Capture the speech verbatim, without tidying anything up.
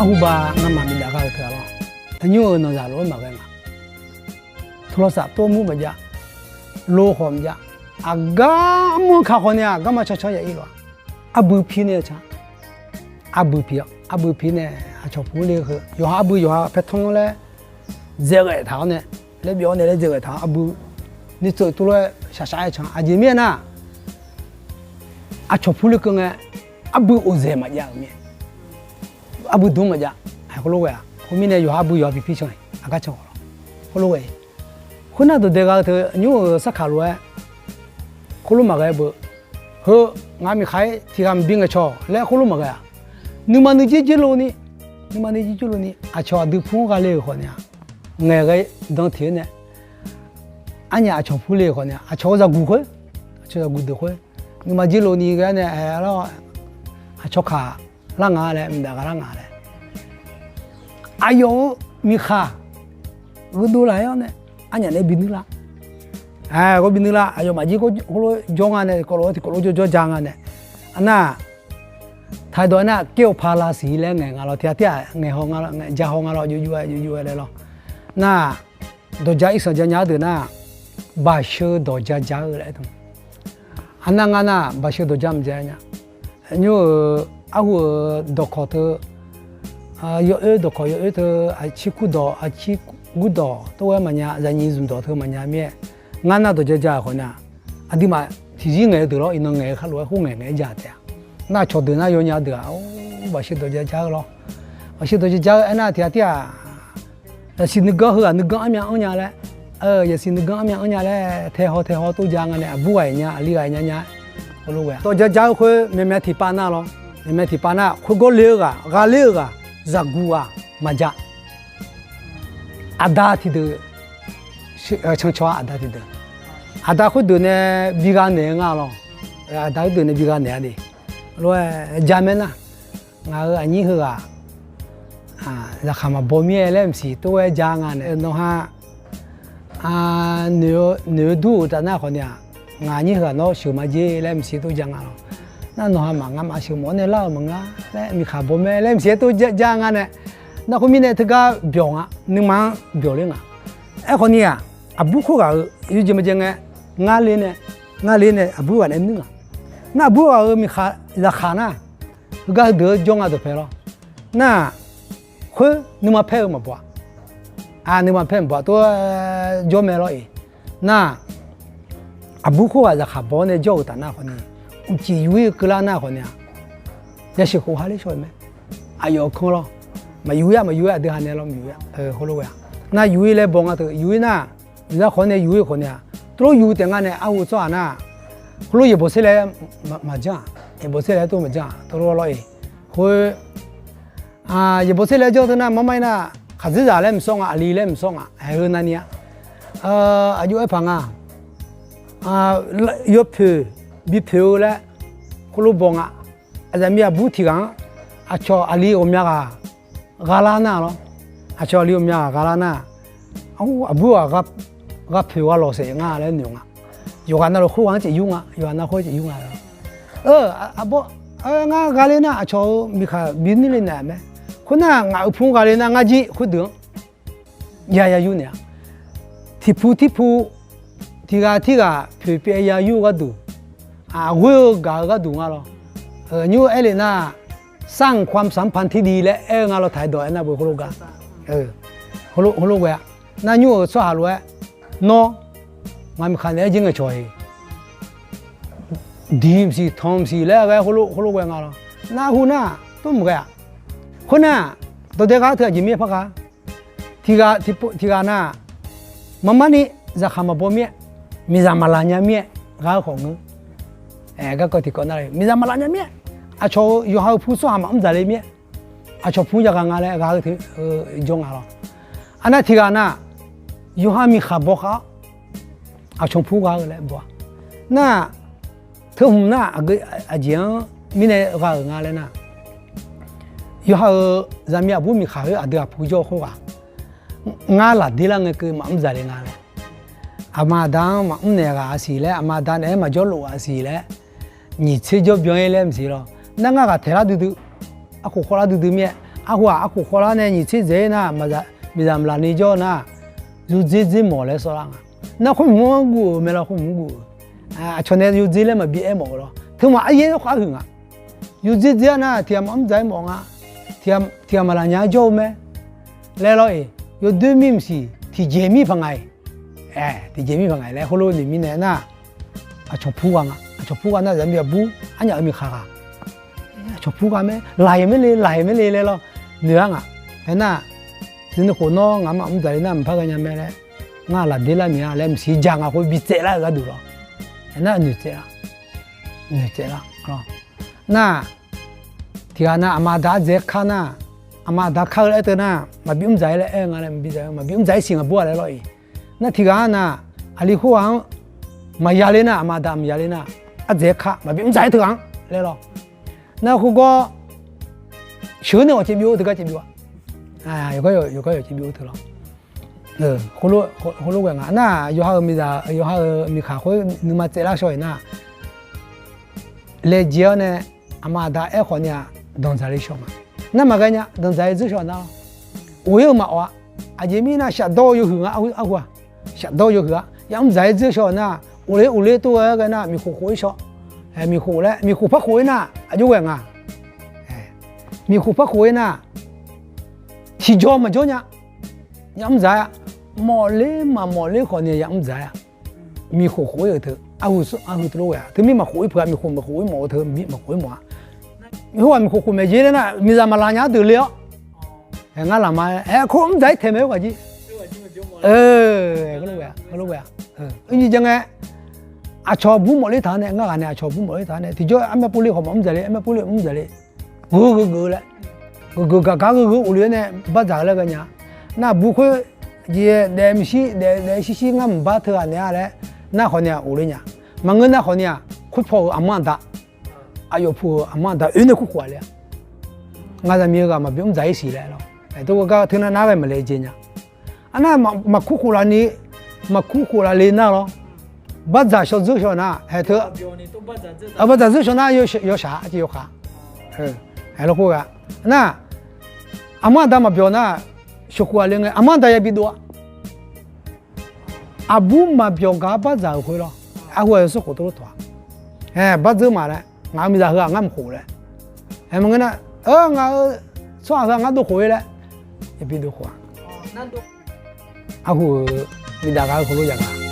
Arhuba ngamaf miqdaf gha-euq teu-aq lawr, aqnymr-euq nanqzaq lof-aer maqghae nga. โทรศัพท์ tov mur maqjav, lo khawf maqjav. Aqgar mr-eu kaq khawf nae-aq, garma cancan yaf-ir lof-a. Arbui pir nae can, arbui pir-awr, arbui pir nae aqcawq pu le heu yawqha arbui yawqha paer tanr laer dzaeqghae taq-awr nae, laer byav-awr nae laer dzaeqghae taq-awr arbui ni tsov-euq tov lof-aer shaqshaq-aer can. Aqjeq mirnae nar, aqcawq pu le keuv ngae, arbui of dzaeq maqjav-euq mir-aer, arbui dmr maqjav. Khoerlof ghae-aq, khoermirnae yawqha arbui yawqha bi pir can-iq, aqgar can khawf lawr, khoerlof ghae-iq. Khoernar dawqdae gha-eu teu nymr-euq sarkaq lof-aer khoerlof maqghae beu. Heu, ngaq miqkhaq-ir tiq ghaq maqbi ngaeqcawq laer khoerlof maqghae-aq, nuima nuijer jer lov ni, nuima nuijer jer lov ni aqcawq aqdui pu-anr gha le-euq khawf nae-aq, ngaeqghae dan tiq-aer nae, arnyaf aqcawq pu le-euq khawf nae-aq, aqcawq-eu zaqguq khoer, aqcawq zaqguq deuq khoer, nuima jer lov ni ghae-aer nae, aer lawr, aqcawq kaq lar nga laer, mqdaf gha lar nga laer, aqyawf-euq miqkhaq gheudov laf-aer-awr nae, arnyaf naeq-aer bi nuir lar. Aer, ghawr bi nuir lar, aqyawfmaf jir khoerlof jawr nga nae, kawvlof-aer tiqkawv lof jawrjawr ja nga nae, aqnar, taqdawq aernar, kaer-eu paq lavsiq laer ngaeq nga lawr, tiq ghaq tir-aq ngaeq haw nga lawr, ja haw nga lawr, jov jov-aer jov jov-aer laer lawr. Nar, dawqja irsanq ja nya-ar deuq nar, baqsheu dawqja ja-eu laer aer taq. Aqnar ngar nar, baqsheu dawqja maqja nya. Nymr-euq arhu-euq dawqkawq teu, yawoer dawqkawq yawoer teu, aqcir kurdawq aqcir gurdawq tov-aer maqnya, zaqnyiq zmqdawq teu maqnya mir-aer, ngar nar dawqja ja-euq khawf nae-aq, aqduimaf tiqzir ngaeq-eu deuq lawr, iqnan ngaeq-eu khar lof-aer khoerngaeq ngaeq-aer ja taef-a. Nar cawqdeuq nar yawnya deuq-aq, or, baqsheu dawqja ja-eu lawr. Baqsheu dawqja ja-eu aernar, tiq ghaq tir-aq, yaqsiq nuiganr heughaq nuiganr armyav anrnya laer, yaqsiq nuiganr armyav anrnya laer tae haw tae haw tov ja nga nae, aqbur ghaq-iq nya, aqli ghaq-iq nya nya-aer, heulof ghae-a. Dawqja ja-eu khoer maeqmaeq tiqpav nar lawr, maeqmaeq tiqpav nar khoergawr le-eu ghaq, ghaqler-eu ghaq, zaqguq ghaq maqja. Aqda tiqdeuq, cancaw-a aqda tiqdeuq, aqda khoerdeuq nae bi gha naeq-eu nga lawr. Aqda khoerdeuq nae bi gha naeq-a de. Lof-aer ja mae nar, ngaq-euq aqnyir heughaq zaqkhaq maqbaw mir-aer laer mqsiq tov-aer ja nga nae, nawqha noeq-eu dur-euq taf nar khawf nae-aq, ngaq aqnyir heughaq nawr sheuq ma jer laer mqsiq tov ja nga lawr. Nar nawqha maf ngamaf sheuq mawf-awr nae lar-euq maqngeur laer, miqkhaq baw mae laer mqsiq-aer tov ja nga nae, nar khoermirnae teugar byawq nga, nuima-anr byawq ler nga. Aerkhawf ni-aq, aqbur khoerghaq-euq yawjeq maqjav ngae, ngar ler nae, ngar ler nae aqbur ghaq nae nuir nga. Nar aqbur ghaq-euq miqkhaq zaqkhaq nar, heugar heudeuq-eu jawr nga dawqpae lawr. Nar, khoer nuima paer-eu maqbaw-a. Nuima paer maqbaw-a, tov-aer jawr mae lawr-iq. Nar, aqbur khoerghaq zaqkhaq baw-awr nae jawr-euq taf nar khawf ni, uqcif yuf-ir-eu keuvlar nar khawf ni-aq, yasheuq khof ha ler shaw-eu mae. Aqyawf-euq kanr lawr, maqyuf-ir-a, maqyuf-ir, aqdui ha nae lawr maqyuf-ir-a, heulof ghae-a. Nar yuf-ir laer baw nga teu, yuf-ir nar, yufzar khawf-awr nae yuf-ir khawf ni-aq, tov lof yuf taef nga nae arhu tsawrhaq nar, khoerlof yaeqbawq saerlaer maqjanr-aq, yaeqbawq saerlaer tov maqjanr-aq, tov lof lawr-iq. Khoer, yaeqbawq saerlaer jawr teu nar, marmar-ir nar, khaqdzerzaq laer mqsawr nga, aqli laer mqsawr nga, aer-eu navni-a. Aqjox-aer paq nga, yawpoeq bipoeq-eu laer khoerlof baw nga. Aqzaqmiq aqbur tiq ghaq-anr aqcawq aqli ghawqmya ghaq gha lar nar lawr. Aqcawq aqli ghawqmya ghaq gha lar nar, aqbur ghaq gha poeq gha lawq saef nga laer noeq nga. Yawqghaq navluf khoerghaq-anr caev yur nga, yawqghaq nav khoer caev yur nga lawr. Aqbawr, ngar gha ler nar aqcawq-euq miqkhaq bi nuir le naeq mae. Khoernar ngaq-euq pu gha le nar ngar jir khoerdeuq-anr ya ya yur naeq-a. Tiqpu tirpu, tiq ghaq tirghaq poeq pyaev ya yur-eu gharduq, aqghoer-eu gaq-eu gharduq nga lawr. Nymr aer le nar, สร้างความสัมพันธ์ที่ดี laer aer-eu nga lawr, taqdawq aernar beu khoerlof gar. Heulof ghae-a. Nar nymr-euq tsawrhaq lof-aer, nawr ngaq miqkhaq naeq-aer jaer ngaeqcawq-iq, diq mqsiq tanq mqsiq laer ghae khoerlof ghae nga lawr. Nar hu nar, tov mq ghae-aq. Khoernar, dawqdae ghaq teu aqjeq mir-aer par gha. Tiq ghaq nar, marmarni zaqkhaq maqbaw mir-aer, miqzaq maqlaq nya mir-aer gha-eu khawf ngeur. Garkawv tiqkawv nar, miqzaq maqlaq nya mir-aer, aqcawq-eu yawqha-eu pu tsawrhaq maqmr dzaq le mir-aer, aqcawq pu yagaq nga laer gha-eu teu jawr nga lawr. Arnar tiq ghaq nar, yawqha miqkhaq baw khaq-awr, aqcawq pu gha-eu laer baw-a. Nar, teu hmq nar aqgeu aqjeq-anr mirnae gha-euq nga laer nar, yawqha-euq zaqmiq aqbur miqkhaq khoer aqdui aqpu jawr-eu khoerghaq, ngar lafdir lar ngae keuv maqmr dzaq le nga laer, aqma aqda-anr maqmr naeq ghaq-a siq laer, aqma aqda naeq-aer maqjawr lof-a siq laer, nyiq tser jawr byan-ir laer mqsiq lawr. Nar ngar ghaq taeq lar duidui, arkhof khawv lar duidui mir-aer, Arhu-aq, arkhof khawvlar nae nyiq tser dzaeq-ir nar, miqzaq maqlaq ni jawr-eu nar, yawdzer dzer mawf laer sawvlar nga. Nar khoermq-anr guv-euq mae lawr, khoermq-anr guv-euq. Aqcawq nae yawdzer laer maqbi aer mawf-eu lawr. Teumaf aryaer khav huiq nga. Yawdzer dzer-a nar, tiq ghaq maqmr dzaq-ir mawf nga. Tiq ghaq maqlaq nya-aer jawr-eu mae laer lawr-iq, yawdoer mir mqsiq tiqjeq mir paq ngaq-iq, tiqjeq mir paq ngaq-iq laer heulof noeq mirnae nar, aqcawq pur gha nga. Aqcawq pur gha nar, zaqmiq aqbur arnyaf-euq miqkhaq ghaq, aqcawq pur gha mae, laq-iq maer le, laq-iq maer le laer lawr, noeq-ar ngaq. Aernar, teunuikhof nawr ngaq maqmr dzaq le nar, mqpar ghaenya mae laer, ngar lafdelar miq-a laer mqsiq ja nga khoer bitsaev lar-euq gharduq lawr. Aernar noeqtsaev-a, noeqtsaev lar. Nar, tiq ghaq nar aqma aqda ardzaeq-aer kar nar, aqma aqda kar-eu laer teu nar, maqbi mr dzaq-ir laer aer-eu nga laer, maqbi mr dzaq-ir siq ngaqbur-a laer lawr-iq. Nar tiq ghaq-anr nar, aqli khoerghaq-anr maqya ler nar, aqma aqda maqya ler nar, ardzaeq-aer kar maqbi mr dzaq-ir teughaq-anr laer lawr. Nar khoergawr sheuq-eu nae ghawq caev byov-eu teugar caev byov-a. Yawqgar yawqgar yawqgar caev byov-eu teu lawr. Khoerlof ghae nga nar, yawqha-euq miqzaq, yawqha-euq miqkhaq khoer nuima tsaevlar shaw-iq nar, laejae-awr nae aqma aqda aerkhawf ni-aq, danqdzaq le shaw nga. Nar maqghae nya, danqdzaq-ir dzeur shaw nar lawr. Of-ir-eu maqawf-a. Aqjeq mirnae shafdawr-eu yawhuiq nga, arhu-aq. Shafdawr-eu yawhuiq-a. Yamr dzaq-ir dzeur shaw nar, of ler of ler tov-aer ghae nar, miqkhof khof-ir shaw. Miqkhof laer, miqkhof par khof-ir nar, aqjox ghae nga. Miqkhof par khof-ir nar, tiqjawr maqjawr nya. Yamr dzaq-a. Mawfler maqmawf ler khawf ni yamr dzaq-a. Miqkhof khof-ir-euq teu, arhu teulof ghae-a. Teumir maqkhof-ir peuq-a, miqkhof maqkhof-ir mawf-eu teu, miqkhof maqkhof-ir mawf-a. Khoerghaq miqkhof khof maeq jer ler nar, miqzaq maqlaq nya-anr deuq le-awr, ngar laqma-aer aer khoer mr dzaq-ir taeq mae khoerghaq jir. Khoerlof ghae-a. Aqjeq ja ngae, aqcawq bur mawf ler taq-anr nae, ngar ghaq nae aqcawq bur mawf ler taq-anr nae, tiqjawr armaer pov le khawf maqmr dzaq le, armaer pov le maqmr dzaq le. Gheu gheu geuf-eu laer, gheu gheu gaq gar gheu gheu of le-awr nae bardzaq-eu laer ghae nya. Nar aqbur khoer jeq daef maqshir, daef daef shir shir ngar maqbar teughaq naeq-a laer, nar khawf ni-aq of ler nya. Maqngeur nar khawf ni-aq, khoerpaw-euq aqmanr aqda, aqyawf pu-euq aqmanr aqda oer nae kurkhof-a le-a. Ngaq zaqmiq-eu ghaq maqbi mr dzaq-ir siq laer lawr. Aerteu gar teunar nar ghae maqlaejae nya. Arnar maqkur khof lafni, maqkur khof laf le nar lawr. Bardzaq shawr dzeur shaw nar haeq teu, bardzaq dzeur shaw nar yawshaq arciv yawkaq. Aerlawr khoerghaq nar, aqmanr aqda maqbyawq nar, shawqkhof ghaq le ngae aqmanr aqda yabi dov-a. Aqbur maqbyawq gaq-ar bardzaq-euq khoer lawr. Arhu-aq yawsanr khof teulof tawq-a. Aer bardzeur ma laer, ngaq-euq miqzaq heu-aq ngar maqkhof laer. Aer maqngeur nar, ngaq-euq tsawrhaq heu-aq ngar dov khof-ir laer, yabi dov khof-a. Arhu-euq miqdaq ghaq-eu khoerlof yagaq.